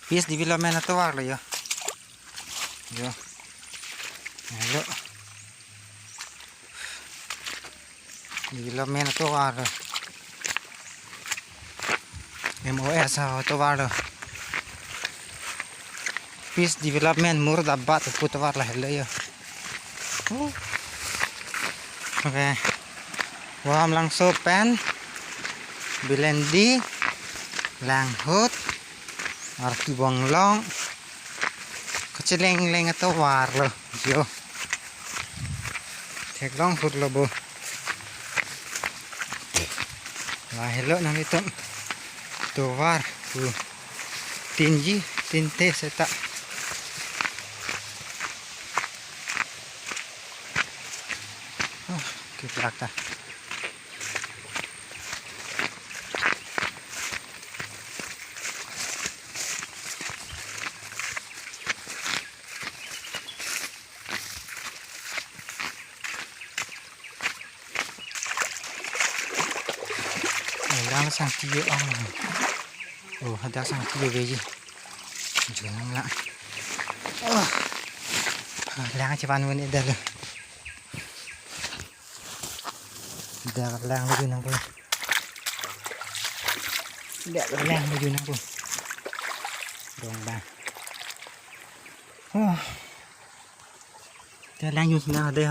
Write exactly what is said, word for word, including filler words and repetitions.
Peace development atovar lo yo. Yo. Hello. Development atovar lo. M O S atovar lo. Peace development murdabad pu tovar lahelo yo. Okay. Waham Langso pen Bilendi, Langhut, Artu Bonglong, kachelengleng atovar lo yo. Theklong hur lo bo. Lahelo nanglitum tovar pu tinji tinte seta. Oh, keplak ta. Lang sang tiyo ang. Oh, hadak sang tiyo beji. Junang la. Oh. Ah, lang chepan wun edalo. Dak lang lagi nangpo. Dak lang lagi nangpo. Dong ba. Oh. Dak lang yun sina de.